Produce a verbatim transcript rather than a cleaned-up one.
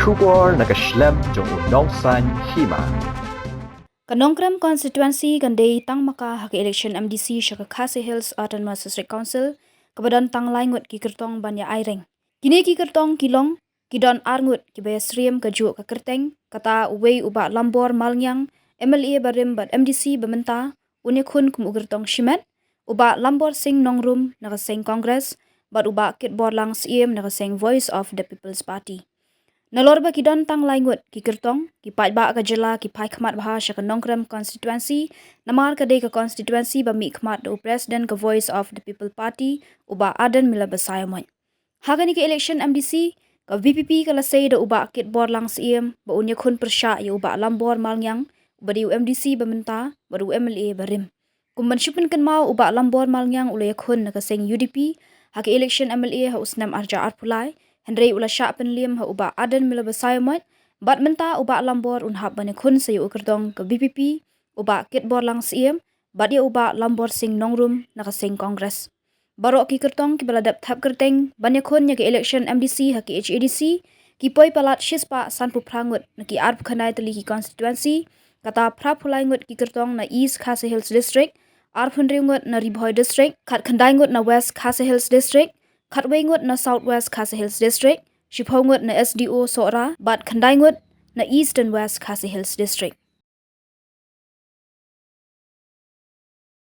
Khubor na ka shlem jong u nongsan hima. Ka Nongkrem constituency kan dei tang maka ha ka election M D C sha ka Khasi Hills Autonomous District Council, kaba don tang lai ngut ki kyrtong ban ïa ai reng. Kine ki kyrtong ki long, ki don ar ngut kiba ïasyriem kajuh ka kyrteng, kata uwei u Bah Lambor Malngiang, M L A barim bad M D C ba mynta, un ïakhun kum u kyrtong shimet, u Bah Lambor Sing Nongrum na ka seng Congress, bad u Bah Kitborlang Syiem na ka seng Voice of the People's Party. Nalor ba ki don tang lai ngut ki kyrtong, ki paidbah ka jylla ki phai khmat bha sha ka Nongkrem constituency, namar ka dei ka constituency ba mih khmat da u President ka Voice of the People Party, u Bah Ardent Miller Basaiawmoit. Ha kane ka election M D C, ka V P P ka la sei da u Bah Kitborlang Syiem ba un ïakhun pyrshah ïa u Bah Lambor Malngiang, uba dei u M D C ba mynta, bad u M L A barim. Kum ban shu pynkynmaw, u Bah Lambor Malngiang u la ïakhun na ka seng U D P ha ka election M L A ha u snem arhajar arphew lai, hynrei u la shah pynliem ha u Bah Ardent Miller Basaiawmoit, bad mynta u Bah Lambor un hap ban ïakhun sa ïa u kyrtong ka V P P, u Bah Kitborlang Syiem, bad ïa u Bah Lambor Sing Nongrum na ka seng Congress. Baroh ki kyrtong kiba la dep thep kyrteng ban ïakhun ïa ka election M D C ha ka H A D C, ki poi palat shispah sanphew phra ngut na ki arphew khyndai tylli ki constituency, kata phraphew lai ngut ki kyrtong na East Khasi Hills District, arphew hynriew ngut na Ri Bhoi District, khatkhyndai ngut na West Khasi Hills District, khatwei ngut na South West Khasi Hills District, shiphew ngut na S D O Sohra, bad khyndai ngut na East and West Khasi Hills District.